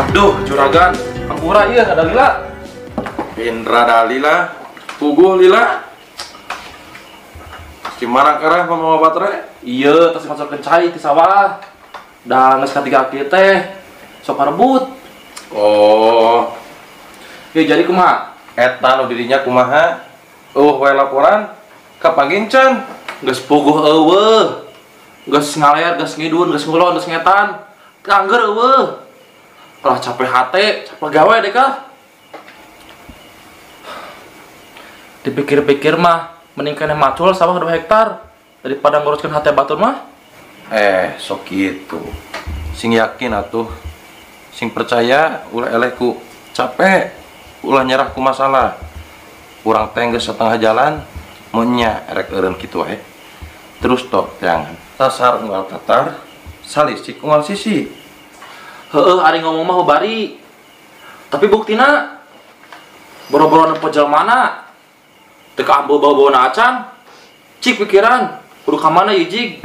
Duh, juragan, ampura ieu ada lila. Indra Dalila, puguh lila. Gimana karah pemawa baterai? Iya, terus ngocorkeun cai ti sawah. Da geus katiga kieu teh sok parebut. Oh. Ya jadi kumaha? Eta nu dirinya kumaha? Eueuh wae laporan kapanggih can. Geus puguh eueuh. Geus ngaler, geus ngidun, geus ngulon, geus ngetan. Angger eueuh. Kalah capek hate, capek gawe deh kah? Dipikir-pikir mah mending keneh macul sawah 2 hektar daripada nguruskeun hate batur mah. Sok kitu. Sing yakin atuh. Sing percaya ulah eleh ku capek, ulah nyerah ku masalah. Urang teh geus setengah jalan mun nya rek eureun kitu wae. Terus tok teangan. Tasar unggal tatar, salisik unggal sisi. Heeh, ari ngomong mah bari. Tapi buktina boro-boro nempo jelmana. Teu kaambeul bau-bauna acan. Cik pikiran, kudu ka mana ieu jig?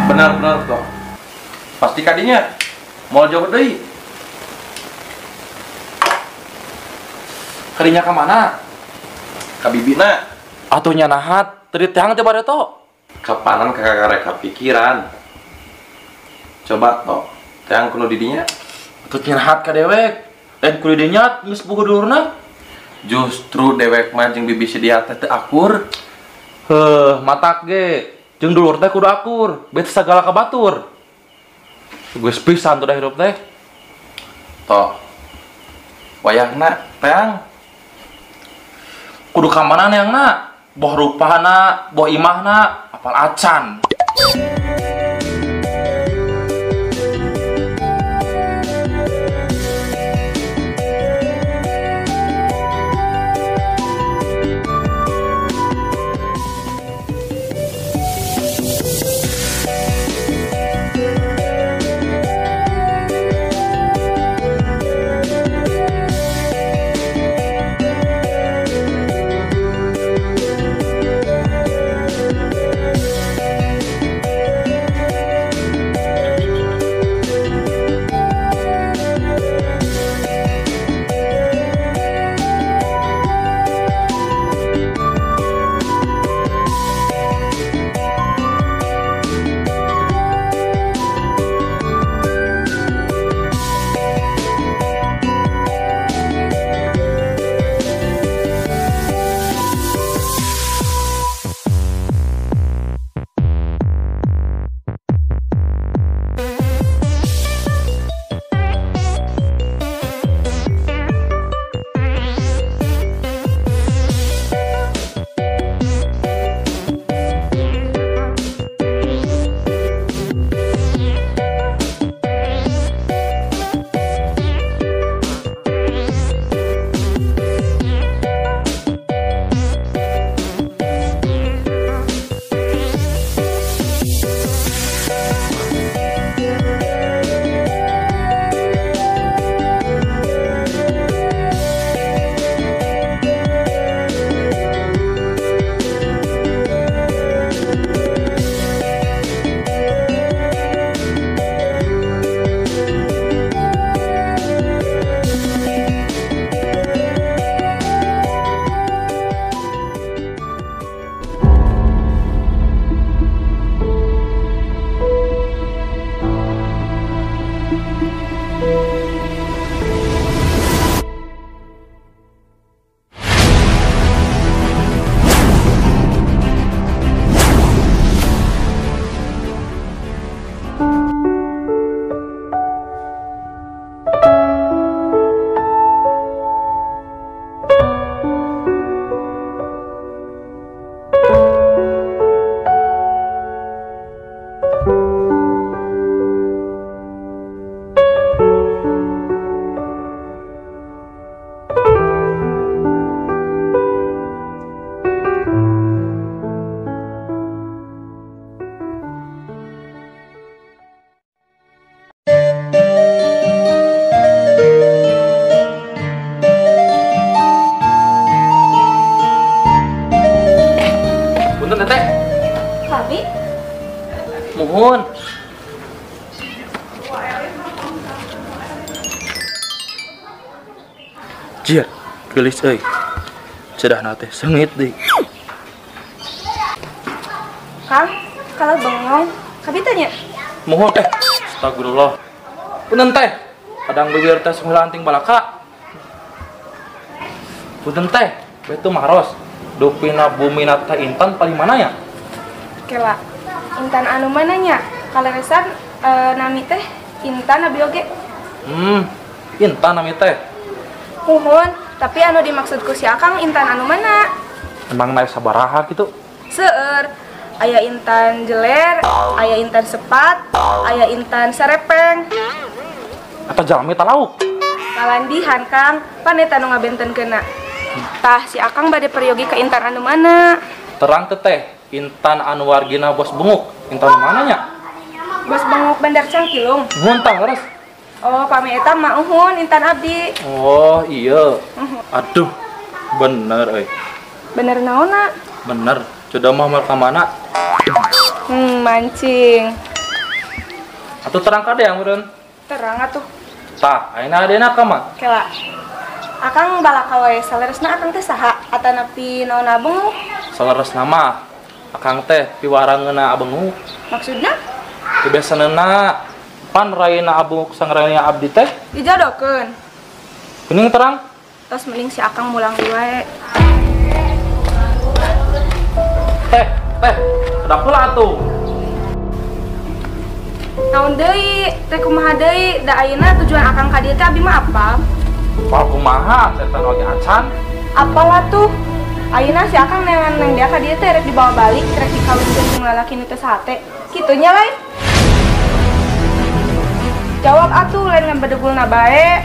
Benar-benar toh. Pasti kadinya mau jauh deui. Kadinya ka mana? Ka bibina. Atuh nya nahat, teu diteang teh bareto. Kapanan kakarek kapikiran. Coba toh, teang kuno didinya. Atuh nya nahat ka dewek. Lain kudu dinya geus boga dulurna. Justru dewek mah jeung bibi si dia teh teu akur. Heuh, matak ge. Jeung dulur teh kudu akur, bet sagala ka batur. Geus pisan tuh dah hirup teh. Toh. Wayahna teang kudu ka mana neangna? Boh rupana, boh imahna, apal acan. Kami? Muhun. Jir, geulis euy. Cedahna teh seungit deui. Kang, kalau bengong, kabi tanya. Muhun teh. Astagfirullah. Punten teh. Kadang bibir teh sungguh anting balaka. Punten teh, betu maros. Dupina bumina teh Intan paling mana ya? Kela, Intan anu mana nya? Kaleresan nami teh Intan abi oge. Intan nami teh. Muhun, tapi anu dimaksudku si Akang Intan anu mana? Emang naik sabaraha gitu? Seueur. Aya Intan jeler, aya Intan sepat, aya Intan serepeng. Atau jalmi talauk? Kalandihan Kang, pan eta nu ngabentenkeunna. Tah si Akang bade peryogi ke Intan anu mana? Terang teteh, Intan anu wargina bos benguk. Intan anu mana nya? Bos benguk Bandar Cangkilung. Muhun tah leres. Oh, pami eta mah uhun Intan abdi. Oh, iya. Aduh, bener euy. Bener naonna? Bener. Sudah mah ka mana? Mancing. Atuh terang kade yang meureun? Terang atuh. Tah, ayeuna adena ka mah? Kela. Akang balaka wae, saleresna akang teh saha? Atanapi naon abenguk? Saleresna mah akang teh piwarangeuna abenguk. Maksudna? Biasaneuna pan raina abenguk sang raina abdi teh dijodohkeun. Geuning terang? Tos mending si akang mulang deui wae. Teh, teh, kedap pula atuh. Naon deui, teh kumaha deui, da ayeuna tujuan akang ka dieu teh abi mah apal. Apal kumaha, setan oge acan. Apal atuh. Ayeuna si akang neangan nang dia ka dieu teh rek dibawa balik, rek dikawinkeun jeung lalaki nu teu sate. Kitu nya lain. Jawab atuh lain ngan bedegulna bae.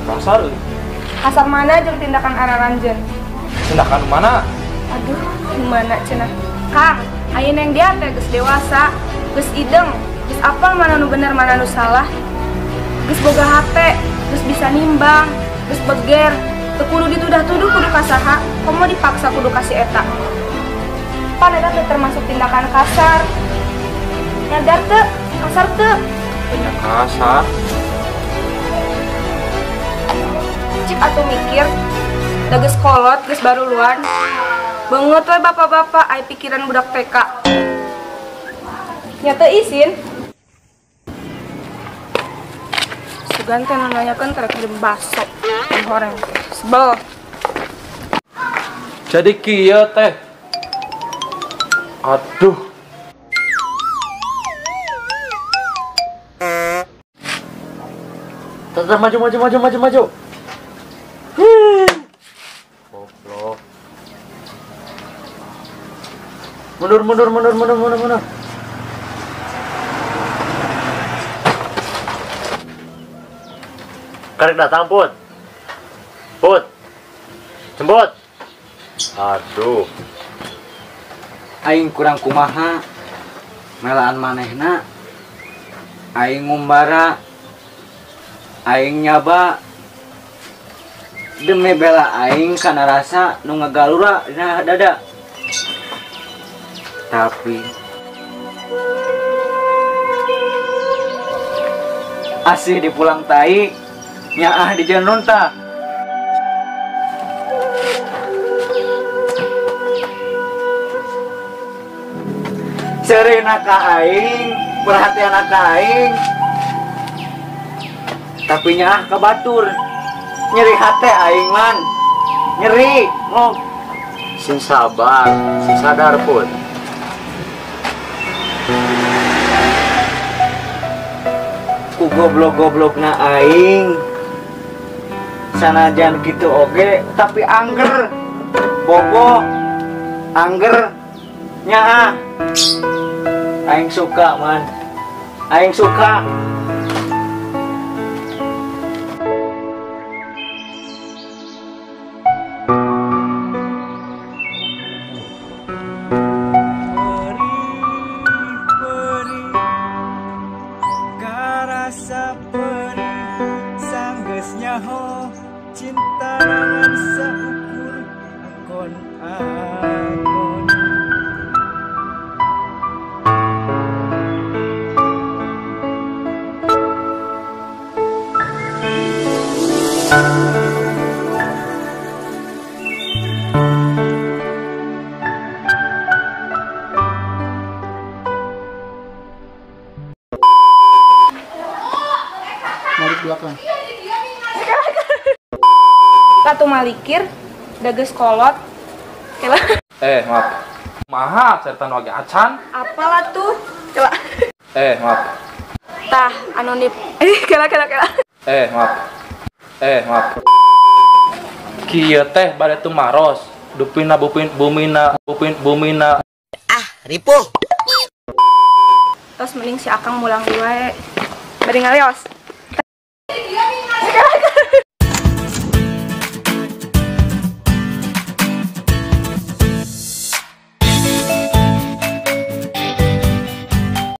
Kasar euy. Kasar mana jeung tindakan araranjeun? Tindakan mana? Aduh, gimana cenah? Kang, ayeuna yang dia teh geus dewasa, geus ideng, geus apal mana nu bener mana nu salah. Geus boga hate, geus bisa nimbang, geus beger, teu kudu ditudah-tuduh kudu ka saha, komo dipaksa kudu ka si eta. Pan eta teh termasuk tindakan kasar. Nyadar teu? Kasar teu? Banyak kasar. Cik atuh mikir, da geus kolot, geus baruluan. Bengut we bapak-bapak, ai pikiran budak TK. Nya teu isin. Sugan teh nanyakeun karek kirim baso. Horeng teh, sebel. Jadi kieu teh. Aduh. Tetap maju maju maju maju maju. Goblok. Mundur mundur mundur mundur mundur mundur. Karek datang Put. Put. Jemput. Aduh. Aing kurang kumaha. Melaan manehna. Aing ngumbara. Aing nyaba. Demi bela aing kana rasa nu ngagalura dina dada. Tapi asih dipulang tai nyaah di jalan runtah. Serena ka aing, perhatian ka aing. Tapi nyaah ka batur. Nyeri hate aing man. Nyeri, ngok. Sing sabar, sing sadar pun. Ku goblok-goblokna aing. Sanajan kitu oge, tapi angger. Bobo angger nyaah. Aing suka man. Aing suka. Cinta saukur akon akon. Belakang. Katu malikir, dages kolot. Kela. Maaf. Maha cerita nu age acan. Apalah tuh? Kela. Maaf. Tah, anu nip. Kela kela kela. Maaf. Maaf. Kieu teh bade tumaros. Dupina bupin bumina bupin bumina. Ah, ripuh. Terus mending si Akang mulang deui wae. Bade ngalios.